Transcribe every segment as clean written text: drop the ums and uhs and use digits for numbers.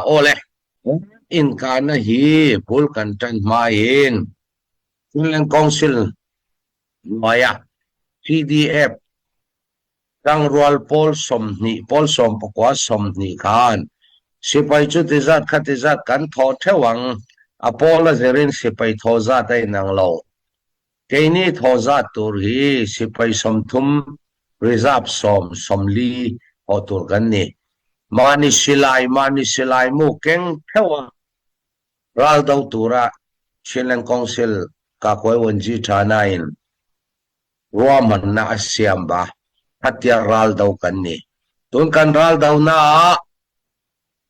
Awle, innkahnak hi bul kan ṭan hma in Chinland Council hnuai ah CDF tlangrual pawl 20 pawl 19 20 khan sipai cu tizat kha tizat kan thawh ṭheo ang. A pawl a zir in sipai thaw zat a inang lo. Kei nih thaw zat tur hi sipai 30 reserve 10 40 thawh tur kan ni. Mahni silai mahni silai mu keng ṭheo ah raldo tur ah Chinland Council Kakuai Wanji Ṭhana in ruahmannak a siam ba khatia raldo kan ni. Tun kan raldonak ah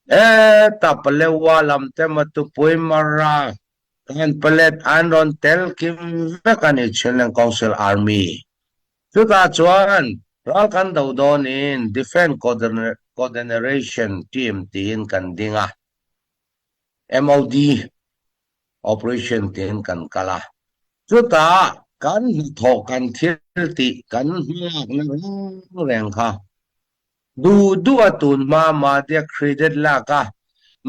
e Tapalewa lam te Matupui Mara kan palet an rawn tel kim vek ani Chinland Council Army. Chutah chuan ral kan do dawn in Defence Coordination Team tiin kan ding a. MOD operation tiin kan kal a. Chutah kan hnathawh kan thil tih kan hmalakna reng reng kha duh duh a tun hma mahnia credit lak a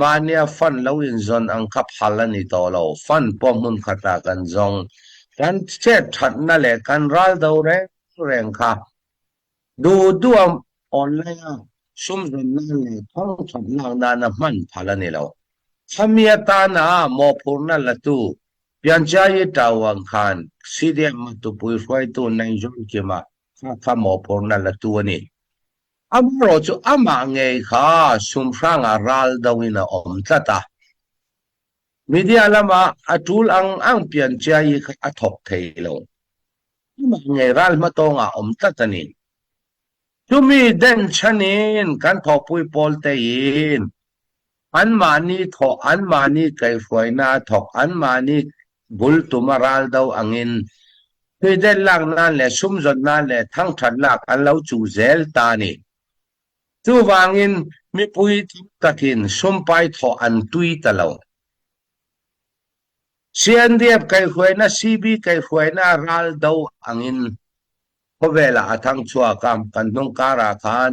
mahnia fund lo inzawn ang kha phal a ni tawh lo. Fund pawh hmun khatah kan zawng. Kan chet thatna leh kan ral do reng reng kha Duh duh a online a sumdawnnak leh thawngthatnak nana hman phal a ni lo. Khami atana mawhphurhna latu Pianchiayi Tawang khan CDM a tupui hruaitu Naizon Kima kha kha mawhphurhna latu a ni. Amaherawh chu amah ngei kha sumhrangah ral do in a awm tlat a. Media lamah a tul ang ang Pianchiayi kha a thawk thei lo. Amah ngei ral hmatawng ah um tlat a ni. Cumi denchhan in kan thawhpui pawl te in anmahni thawh, anmahni kaihhruainak a thawk, anmahni bultum a ral do angin tuidet laknak le sumzawtnak le thangthatnak an lo cuh zel ta a ni. Cuvangin mipui tam takin sumpai thawh an tui ta lo. CNDF kaihhruainak CB kaihhruainak ral do angin khawvel ah a thang chuak a kan hnung kar ah khan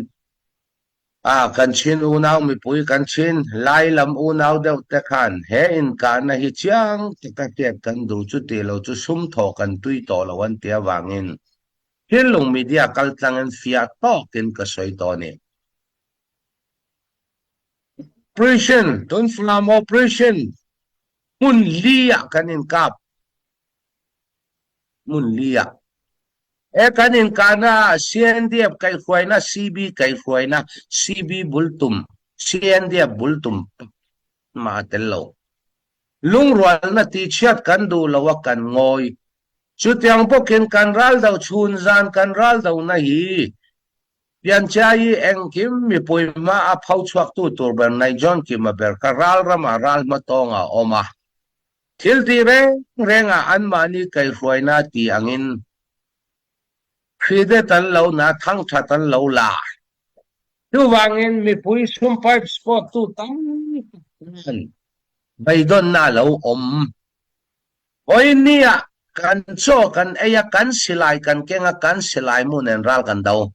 a kan Chin unau mipui kan Chin Lailam unau deuh te khan he inkahna hi chiang taka hriat kan duh chu ti lo chu sum thawh kan tui tawh lo an ti avangin Thinlung media kaltlang in fiah tawkin ka sawi tawh a ni. Operation tun Falam operation hmun li ah kan in kap. Hmun li ah. E kan in kahna ah CNDF kaihhruainak CB kaihhruainak CB bultum CNDF bultum mah a tel lo. Lungrualnak ti chiat kan duh lo a kan ngawi. Cutiang bawkin kan raldo chun zan kan raldo na hi Piancia i engkim mipui hma a pho chuaktu tur ber nei John Kima ber kha ralram ah ral hmatawng ah a um a. Thil ti rengreng ah anmahni kaihhruainak ti angin hridet an lo na thangthat an lo la. Chuvangin mipui sumpipe sport tu tam tak khan beidonnak a lo um. Voini ah kan chaw kan ei a, kan silai kan keng a, kan silai mu nen ral kan do.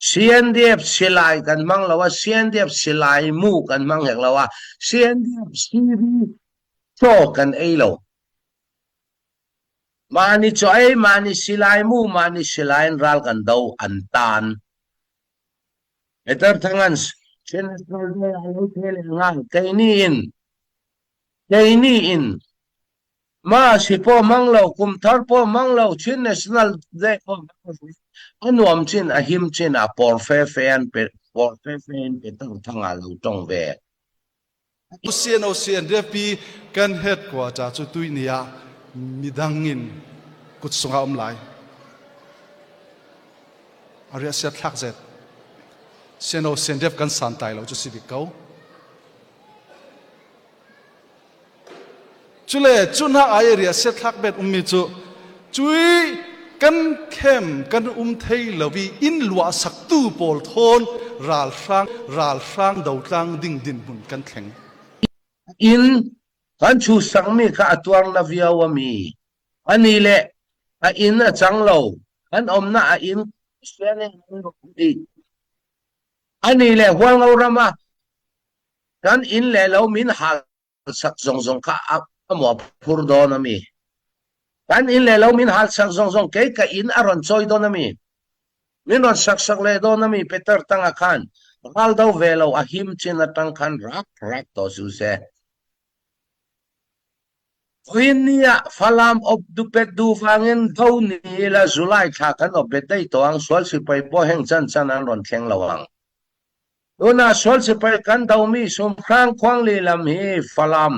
CNDF silai kan hmang lo a, CNDF silai mu kan hmang hek lo a, CNDF CV chaw kan ei lo. Mahni chaw ei, mahni silai mu, mahni silai in ral kan do an tan. Peter Thangan Chin National Day a lo the leh ngang keini in Keini in Masi pawh hmang lo, kum thar pawh hmang lo, Chin National Day pawh hmang lo, a nuam chin, a him chin ah pawr fe fe an pe, pawr fe fe in Peter Thang ah lo tong ve. CNOC NDFP kan headquarter cu tuini ah midang in kut sungah um lai. A riah siat thlak zet. CNOC NDF kan santlai lo cu si bik ko. Cule cu hna ai ria siathlak bet ummi cu cui kan khem kan um thei lo i inn luah saktu pawl thawn ralhrang ralhrang dotlang ding dinhmun kan thleng. Inn kan chu sakmi kha a tuar na viau ami ani le a inn a cang lo kan omna a inn ani le Hualngo ram ah. Kan inn le lo min hal sak zong zong kha a mua phur dawn ami. Kan inn le lo min hal sak zong zong kei ka inn a ron choi dawn ami. Min ron sak sak le dawn ami Peter tanga khan ral do ve lo a him chin atang khan rak rak to su se. Vawiin ni ah Falam op dupet du vangin do ni la July thla kan op bet dei to ang sual sipai po heng chan chan an ron thleng lo ang. Tunah sual sipai kan domi Sumhrang khuangli lam hi Falam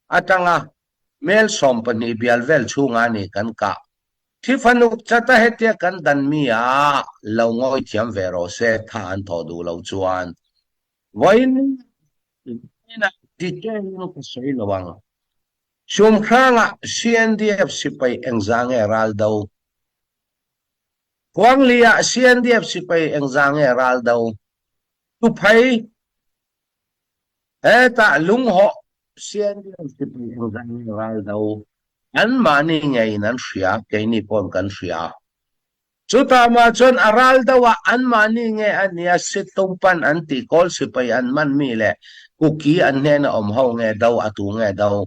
atanga mel 12 bial vel chungah ni kan kah. Thi fanuk chata hetia kan danmi ah lo ngawi thiam ve rawh se tha an thawh duh lo chuan. Vawiin ah detail in ka sawi lo ang. Sumhrang ah CNDF sipai engzah nge ral do? Khuangli ah CNDF sipai engzah nge ral do? Tuphei hetah lunghawh CNDF sipai engzah nge ral do? Anmah nih ngei in an hria, keini pawn kan hria. Cuta mah cun a ral do ah anmah nih nge an i a sittumpan an ti Kawl sipai an manmi le Kuki an hnen a um ho nge do atu nge do.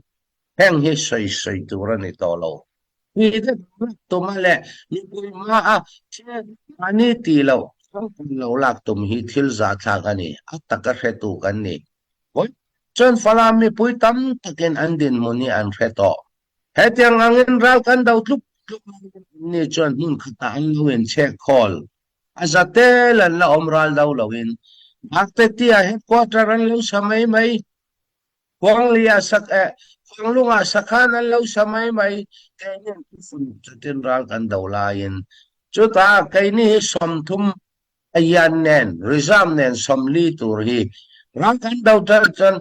Heng hi soi soi tur an i to lo. Hi te tum a le mipui hma a thil mahni ti lo thangpui lo lak tum hi thil zahthlak a ni. A tak a hretu kan ni. Cun Falam mipui tam takin an dinhmun hi an hre tawh. Hetiang angin ral kan do tluk tluk ni chuan hmun khatah an lo in chek khawl. A zatel an la awm ral do loin. Baktetia headquarter an lo sa mai mai. Khuangli ah sak eh Khuanglung ah sakhan an lo sa mai mai. Keini cutin ral kan do laiin. Chutah keini hi 30 ayan nen reserve nen 40 tur hi ral kan do ṭan cun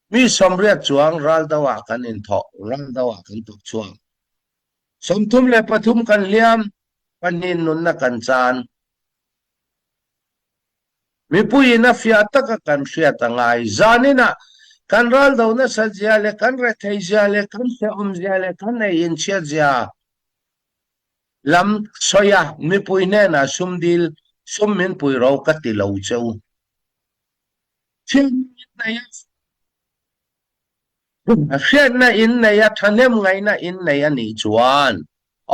mi 80 chuang ral do ah kan in thawh ral do ah kan tuk chuak. 33 kan hliam pahnih nunnak kan caan. Mipui in a fiah tak a kan hriat a ngai. Zanin ah kan ral do nasat zia le kan rethei zia le kan hrehawm zia le kan ei in chiat zia lam soi a mipui hnenah sum dil sum min pui ro ka ti lo cheu. Thil nei a hriatna in nei a thahnem ngaihna in nei a nih chuan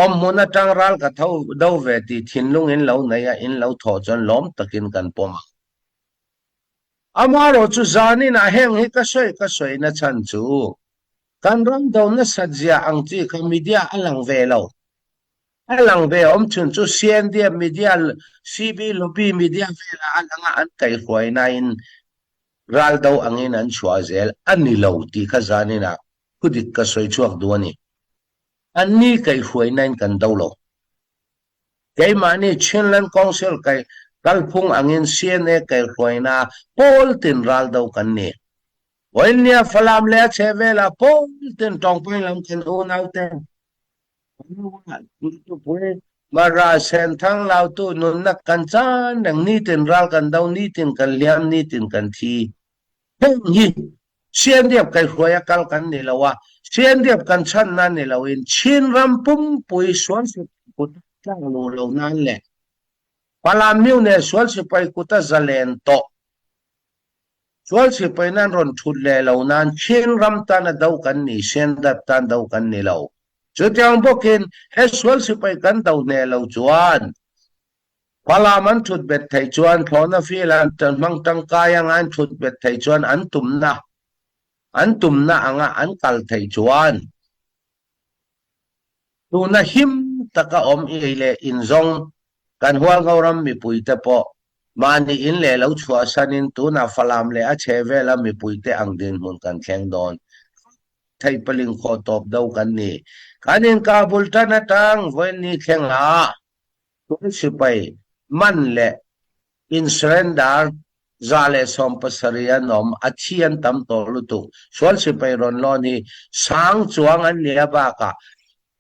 awmhmun atang ral ka tho do ve tih thinlung in lo nei a in lo thawh chuan lawm takin kan pawm ang. Amaherawh chu zanin ah heng hi ka sawi ka sawi na chhan chu kan ram do nasat zia ang chi kha media a lang ve lo. A lang ve awm chhun chu CNDF media CB lobby media velah a lang a an kaihhruai nain ral do angin an chhuah zel a ni lo tih kha zanin ah thudik ka sawi chhuak duh a ni. Anni kaihhruai nain kan do lo. Keimahni Chinland Council kai kalphung angin CNA kaihhruaina pawl tin ral do kan ni. Vawiinnia Falam leh a chhehvelah pawl tin tawngpai lam kan unaute Mara Senthang Lautu nunnak kan caan reng nitin ral kan do nitin kan liam nitin kan thi. Heng hi CNDF kai hruai a kal kan ni lo a CNDF kan chan na ni lo in Chin ram pumpui sual sipai kut tlang lu lo nan le Falam myu ne sual sipai kut a zalen tawh Sual sipai nan rawn thut leh lo nain Chin ram tan a do kan ni, CNDF tan do kan ni lo. Chutiang bawkin he sual sipai kan do hneh lo chuan Falam an thut bet theih chuan thlawhna fil an hmang tangkai anga an thut bet theih chuan an tumna an tumna anga an kal theih chuan Tuna him taka awm ei leh in zawng kan Hualngo ram mipuite pawh mahni in leh lo chhuahsanin tunah Falam leh a chhehvela mipuite ang dinhmun kan thleng dawn. Theih paling khawh tawp do kan ni. Kan inkah bul tan atang vawiin ni thlengah tun sipai man leh in surrender 170 an awm, a thi an tam tawh lutuk. Sual sipai rawn lawn hi sang chuang an nia bakah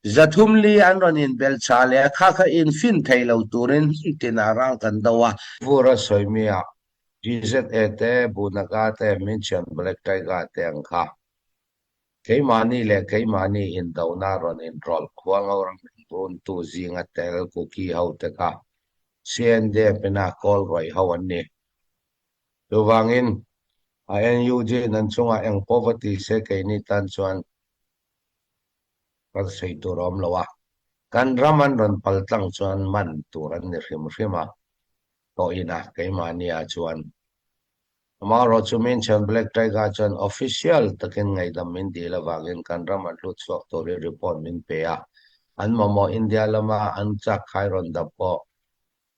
300 an rawn inbel cha leh a kha kha in fin thei lo turin hmun tinah ral kan do a. Vur a sawi mi ah GZA te, Bunaga te, Minchian Black Tiger te ang kha keimahni leh keimahni indona rawn inrawlh Khualngo ram runtu zinga tel Kuki ho te kha CNDF ina kawl rawih ho an ni. Chuvangin. A NUG nan chungah eng pawh va ti se keini tan chuan kan sawi tur a awm lo a. Kan ram an rawn pal tlang chuan man tur an ni hrim hrim a, tawh inah keimahni ah chuan Amaherawh chu min chhan Black Tiger chuan official takin ngaihdam min dil avangin kan ram an hlut chhuak tur hi report min pe a, an mamawh India lama an chak khai rawn dap pawh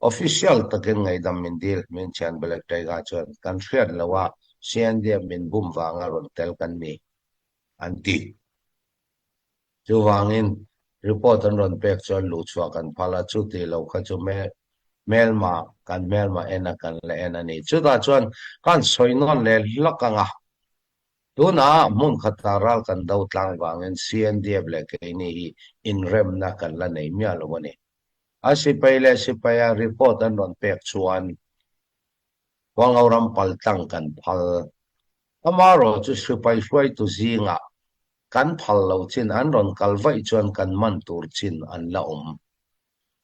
official takin ngaihdam min dil min chhan Black Tiger chuan kan hriat lo a, CNDF min bum vanga rawn tel kan ni an ti. Chuvangin, report an rawn pek chuan luhchhuah kan phal a, chuti lo kha chu hmelma, kan hmelma en a kan la en a ni. Chutah chuan kan sawi nawn leh hlak ang a, tunah hmun khatah ral kan do tlang vangin CNDF leh keini hi inremna kan la nei miah lo a ni. A sipai leh sipaia report an rawn pek chuan Huangho ram paltlang kan phal. Amaherawh chu sipai hruaitu zingah kan phal lo chin an rawn kal vaih chuan kan man tur chin an la awm.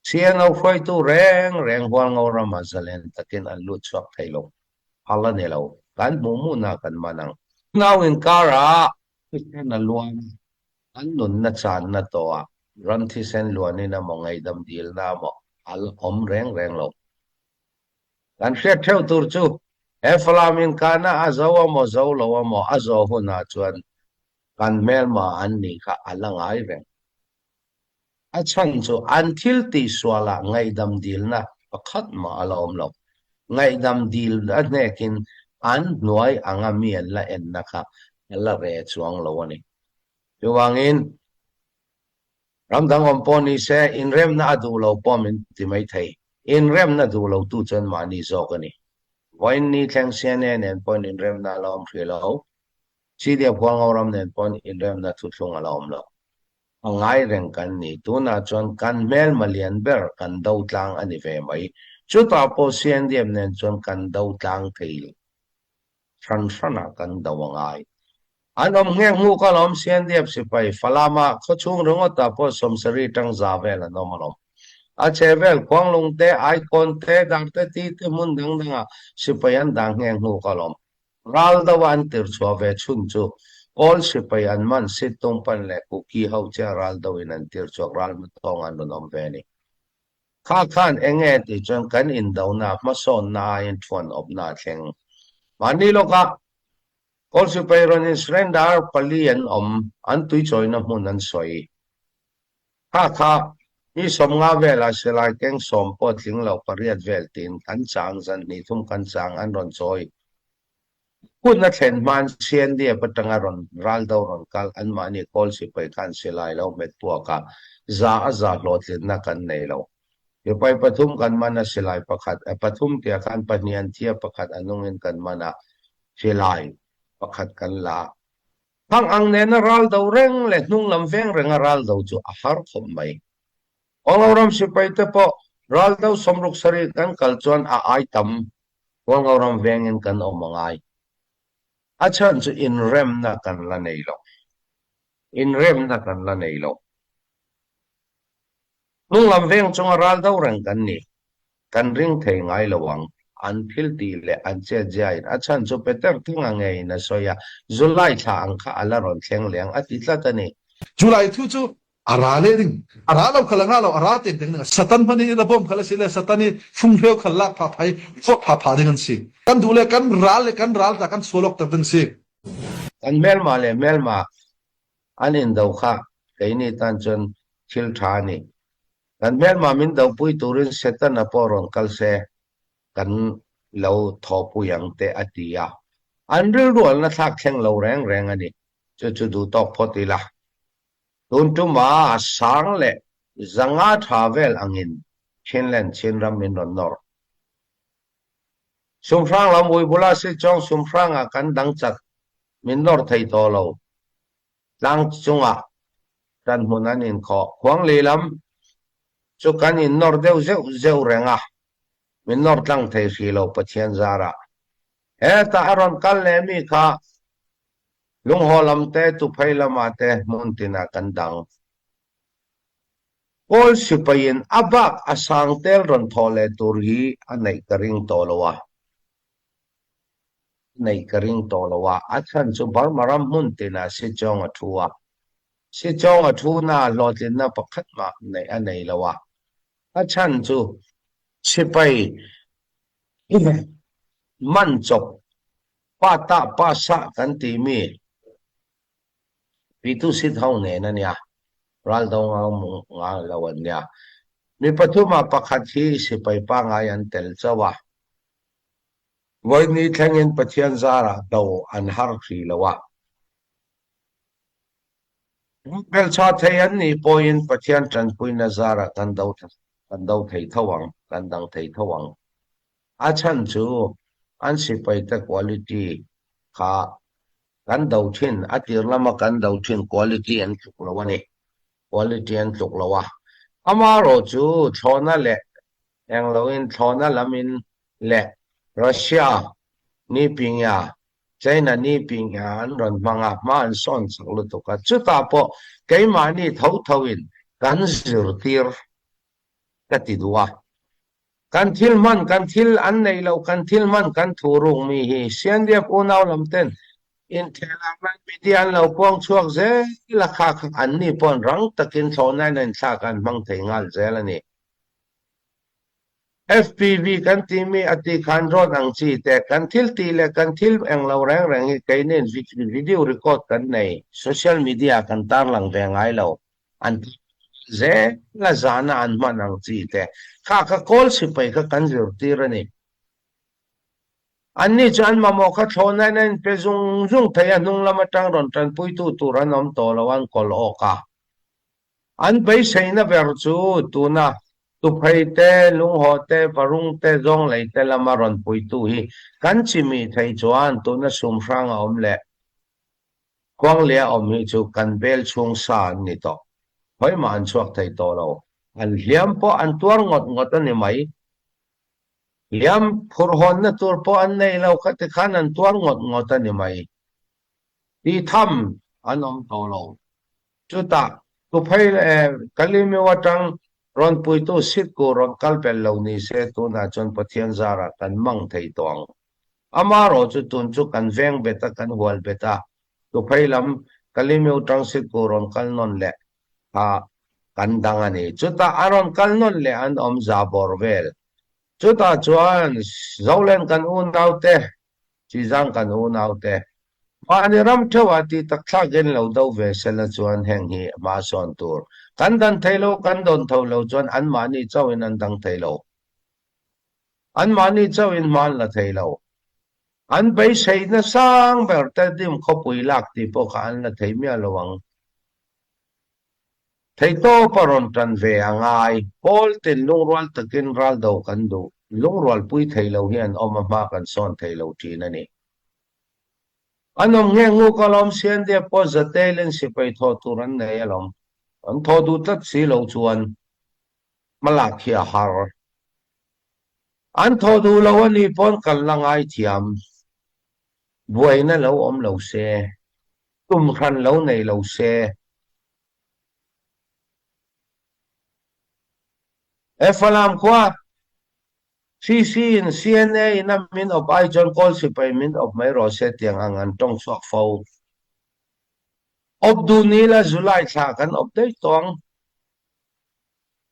CNO hruaitu reng reng Hualngo ramah zalen takin an lut chhuak thei lo. Phal a ni lo. Kan hmuh hmuhna kan man ang. Nau inkarah thisen a luang a, an nunna channa tawhah ram thisen luanin emaw ngaihdam dilna emaw a la awm reng reng lo. Kan hriat theuh tur chu he Falam inkahna a zo amaw zo lo amaw a zawh hunah chuan kan hmelma an nih kha a la ngai reng. A chhan chu an thil tihsualah ngaihdam dilna pakhat mah a la awm lo. Ngaihdam dil a hnekin an hnuai anga mi an la enna kha a la re chuang lo a ni. Chuvangin Ram dang awm pawh ni se, inremna a duh lo pawh min ti mai thei. Inremna duh lo tu chuan mahni zawk a ni. Vawiin ni thleng CNA nen pawhin inremna a la awm hrih lo. CDF Hualngo ram nen pawhin inremna thuthlung a la awm lo. A ngai reng kan ni. Tunah chuan kan hmelma lian ber kan do tlang a ni ve mai. Chutah pawh CNDF nen chuan kan do tlang thei lo. Hran hranah kan do a ngai. An awm nghek hmuh ka lawm CNDF sipai Falam-ah khawchhung ringawtah pawh sawmsarih tang za vel an awm alawm. A chhe vel Khuanglung te, Aikawn te, Darte ti te hmun dang dangah sipai an dah nghek hmuh ka lawm. Ral deuha an tirchhuah ve chhun chu Kawl sipai an man Sittung pan leh Kuki ho chiah ral deuhin an tirchhuak ral hmatawng an rawn awm ve a ni. Kha khan eng nge tih chuan kan indona hmasawnna aiin thuan awpna a thleng. Mahni lawkah Kawl sipai rawn in surrender pali an awm, an tuichawina hmun an sawi. Kha kha mi 50 velah silai keng sawm pawh tling lo pariat vel tiin kan chang zan hnih thum kan chang an rawn chawi. Hun a thlen hmain CNDF atanga rawn ral do rawn kal anmahni Kawl sipai khan silai lo hmet puak a, za a za hlawhtlinna kan nei lo. Sipai pathum kan man a silai pakhat, pathum tia khan pahnih an thi a pakhat a nungin kan man a, Silai pakhat kan la. Thang ang nena ral do reng leh hnung lam veng renga ral do chu a har khawp mai. Hualngoram sipai te pawh ral do 67 kan kal chuan a ai tam Hualngoram vengin kan awm a ngai. A chhan chu inremna kan la nei lo. Inremna kan la nei lo. Hnung lam veng chunga ral do reng kan ni. Kan ring thei ngai lo ang. An thil tih leh an chet ziain a chhan chu Peter Thanga ngeiin a sawi a, July thla ang kha a la rawn thleng leh ang a ti tlat a ni. July thu chu a ra leh ding, a ra lo khal a nga lo, a ra teng teng ding a. Satan hman i la bawm khal a si le Satan i funghreu khal lak pha phai fawt pha pha ding an si. Kan duh le kan ral le kan ral ta kan sual awk tak ding si. Kan hmelma leh hmelma an indo kha keini tan chuan thil tha a ni. Kan hmelma min dopui turin Setana pawh rawn kal se kan lo thawhpui ang te a ti a. An rilrualna thlak thleng lo reng reng a ni. Chu chu duh tawk phawt ila. Tun tuma sang leh zanga tha vel angin Chinland Chinram min rawn nawr. Sumhrang lam ui bula si chuang Sumhrangah kan dang chat min nawr thei tawh lo. Tlang chungah tan hmun an inkhawh. Khuangli lam chu kan innawr deuh zeuh zeuh reng a, min nawr tlang thei hrih lo Pathian zarah. Hetah a rawn kal leh mi kha lunghaw lam te, tuphei lamah te hmun tinah kan dang. Kawl sipaiin a bak a sang tel rawn thawh leh tur hi a neih ka ring tawh lo a. Neih ka ring tawh lo a, a chhan chu Burma ram hmun tinah Sichawng a thu a. Sichawng a thu na hlawhtlinna pakhat mah neih a nei lo a. A chhan chu sipai man chawp pa tah pa sah kan tih mi Pitu sit ho nen a nia, ral do ngau ngai lo an nia. Mi pathum ah pakhat hi sipai pangai an tel chauh a. Vawini thlengin Pathian zarah do an har hrih lo a. Hmelchha thei an nih pawhin Pathian tanpuina zarah kan do kan do thei tho ang, kan dang thei tho ang. A chhan chu an sipaite quality kha kan do thin, a tir lama kan do thin quality an tluk lo a ni. Quality an tluk lo a. Amaherawh chu thlawhna leh engloin thlawhna lamin leh Russia ni pingya, China ni pingya an rawn hmang a, hma an sawn chak lutuk a. Chutah pawh keimahni tho thoin kan zirtir ka ti duh a. Kan thil hman, kan thil an neih loh, kan thil hman kan thu ruk mi hi Siandiak unau lam ten inthehlar lai media an lo puang chhuak zel a, kha kha anni paw'n rang takin thlawhnain a inthlak an hmang thei nghal zel a ni. FPV kan tih mi a tih khan drone ang chi te, kan thil tih leh kan thil eng lo reng reng hi keinin video record kan nei, social media kan tarlang ve ngai lo. An ti zel a, zana an hman ang chi te kha kha kawl sipai kha kan zirtir a ni. Anni chu an mamawh kha thlawhnain a inpe zung zung thei a, hnung lam atang rawn tanpuitu tur an awm tawh lo, an kawl awk a. An beiseina ber chu tuna tuphei te, lunghaw te, varung te, zawnglei te lama rawn puitu hi kan chimih thei chuan tuna sumhrang a awm leh. Khuanglia awm hi chu kan bel chhung sa an ni tawh. Hawimah an chhuak thei tawh lo. An hliam pawh an tuar ngawt ngawt a ni mai. Hliam phurhawnna tur pawh an nei lo kha tikhan an tuar ngawt ngawt a ni mai. Tih tham an awm tawh lo. Chutah Tuphei leh Kalimiu atang rawn puitu Sitku rawn kal pel lo ni se tunah chuan Pathian zarah kan mang thei tawh ang. Amaherawh chu tun chu kan veng bet a, kan hual bet a, Tuphei lam Kalimiu Tangsiku rawn kal nawn leh kha kan dang a ni. Chutah a rawn kal nawn leh an awm za bawr vel. Chutah chuan Zolen kan unaute, Chizang kan unaute, mahni ram theuhah tih tak thlakin lo do ve sela chuan heng hi hma sawn tur. Kan dan thei lo, kan dawn tho lo chuan anmahni chauhin an dang thei lo. Anmahni chauhin hma an la thei lo. An beiseina sang ber te dim khawpui lak tih pawh kha an la thei miah lo ang. Theihtawp a rawn tan ve a ngai. Pawl tin lungrual takin ral do kan duh. Lungrual pui thei lo hi an awm a hma kan sawn thei lo thin a ni. An awm nghe nguk alawm Siandia pawh Zatelin sipai thawh tur an nei alawm. An thawh duh tlat si lo chuan hmalak hi a har. An thawh duh lo a nih pawn kan la ngaithiam. Buaina lo awm lo se, tum hran lo nei lo se. He Falam khua CC in CNA in a min awp ai chuan Kawl sipai min awp mai rawh se tiang ang an tawng chhuak fo. Awp duh ni la July thla kan awp daih tawh ang.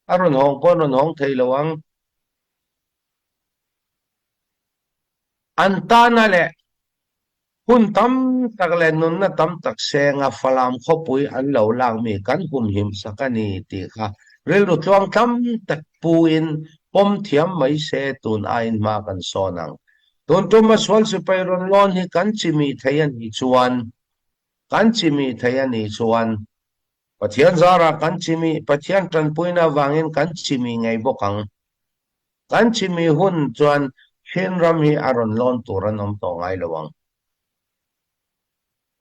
A rawn hawng pawh an rawn hawng thei lo ang. An tana leh hun tam tak leh nunna tam tak senga Falam khawpui an lo lak mi kan humhim sak a ni tih kha rilru tluang tam tak puin pawm thiam mai se tun aiin hma kan sawn ang. Tun tuma sual sipai rawn lawn hi kan chimih thei a nih chuan kan chimih thei a nih chuan Pathian zarah kan chimih Pathian tanpuina avangin kan chimih ngei bawk ang. Kan chimih hun chuan Chin ram hi a rawn lawn tur an awm tawh ngai lo ang.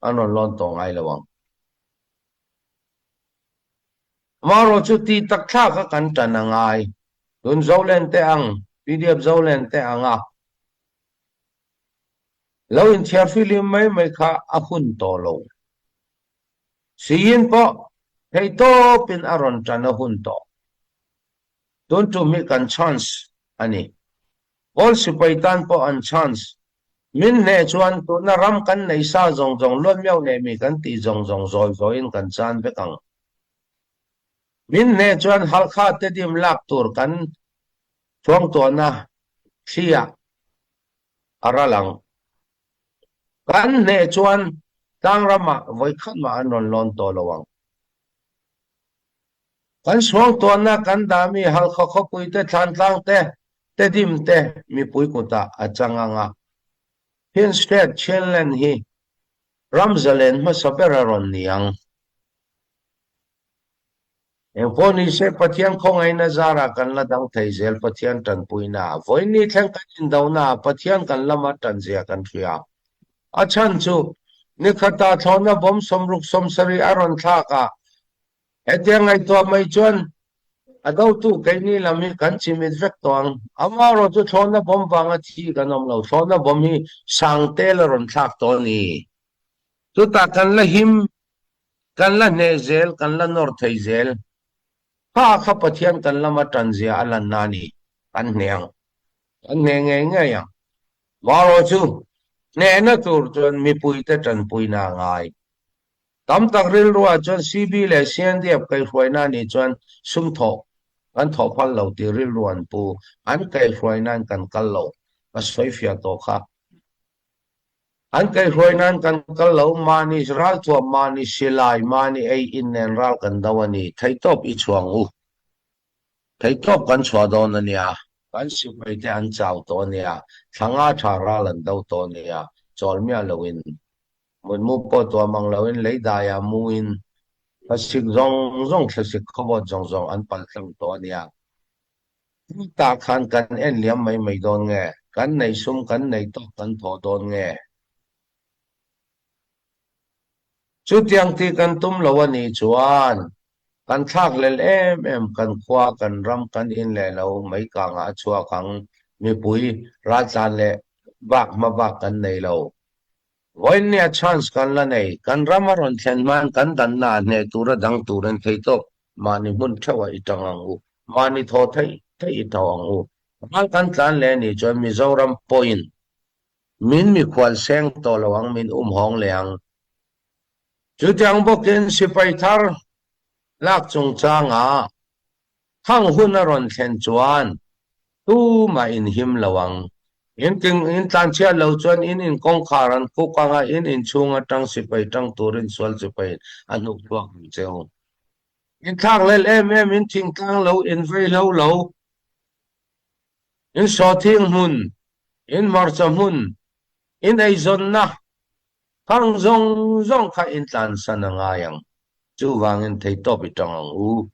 An rawn lawn tawh ngai lo ang. Amaherawh chu tih tak thlak a kan tan a ngai. Tun Zolen te ang, pdf Zolen te ang a lo inthiar fihlim mai mai kha a hun tawh lo. Siin pawh theihtawpin a rawn tan a hun tawh. Tun tum hi kan chance a ni. Kawl sipai tan pawh an chance. Min hneh chuan tuna ram kan nei sa zawng zawng luatmiau neimi kan tih zawng zawng zawi zawiin kan chan vek ang. Min hneh chuan Halkha Tedim lak tur kan thuangtuahna thli ah a ral ang. Kan hneh chuan tlangram ah vawikhat mah an rawn lawn tawh lo ang. Kan suangtuahna kan dahmi Halkha khawpui te, Thlantlang te, Tedim te mipui kutah a chang ang a. Chin State, Chinland hi ram zalen hmasa ber a rawn ni ang. Engpawh ni se Pathian khawngaihna zarah kan la dang thei zel Pathian tanpuina ah. Vawiin thleng kan indohna ah Pathian kan lama tanzia kan hria. A chhan chu nikhatah thlawhna bawm 60 70 a rawn thlak a, hetiang ngaihtuah mai chuan a dotu keini lam hi kan chimit vek tawh ang. Amaherawh chu thlawhna bawm vanga thi kan awm lo, thlawhna bawm hi sangtel a rawn thlak tawh a ni. Chutah kan la him Kan la hneh zel, kan la nawr thei zel. Kha kha Pathian kan lama tan zia a lanna a ni. Kan hneh ang. Kan hneh ngei ngei ang. Marawh chu, hnehna tur chuan mipuite tanpuina a ngai. Tam tak rilruah chuan CB leh CNDF kaihhruaina a nih chuan sum thawh kan thawh phal lo tih rilru an pu. An kaihhruainain kan kal lo. Ka sawifiah tawh kha. An kaihhruai nan kan kal lo, mahni ralthuam, mahni silai, mahni ei in nen ral kan do a ni. Theihtawp i chhuang u. Theihtawp kan chhuah dawn a nia. Kan sipai te an chau tawh a nia. Thla nga tha ral an do tawh a nia. Chawl miah loin, mutmu pawh tuah mang loin, lei daiah muin, thlasik zawng zawng, thlasik khawvawt zawng zawng an paltlang tawh a nia. Chutah khan kan en liam mai mai dawn nge? Kan nei sum kan nei tawk kan thawh dawn nge? Chutiang tih kan tum lo a nih chuan kan thlakhlel em em kan khua, kan ram, kan in leh lo mai kangah a chhuak ang. Mipui raltlan leh bak hma bak kan nei lo. Vawiinnia chance kan la nei. Kan ram a rawn thlen hmain kan danna a hneh tura dang turin theihtawp mahni hmun theuhah i tang ang u. Mahni thaw theih theih i tho ang u. Ral kan tlan leh anih chuan Mizoram pawhin min mikhual seng tawh lo ang, min umhawng leh ang. Chutiang bawkin sipai thar lak chungchangah Khang hun a rawn thlen chuan tumah in him lo ang. In ting in tlanchhiat lo chuan in in kawngkhar an khuk ang a, in inchhung atang sipai tang turin sual sipai a hnuk chhuak ang che u. In thlakhlelh em em, in thingtlang lo, in vaihlo lo, in sawhthing hmun, in hmarcha hmun, in eizawnna khang zawng zawng kha in tlansan a ngai ang. Chuvangin theihtawp i tang ang u.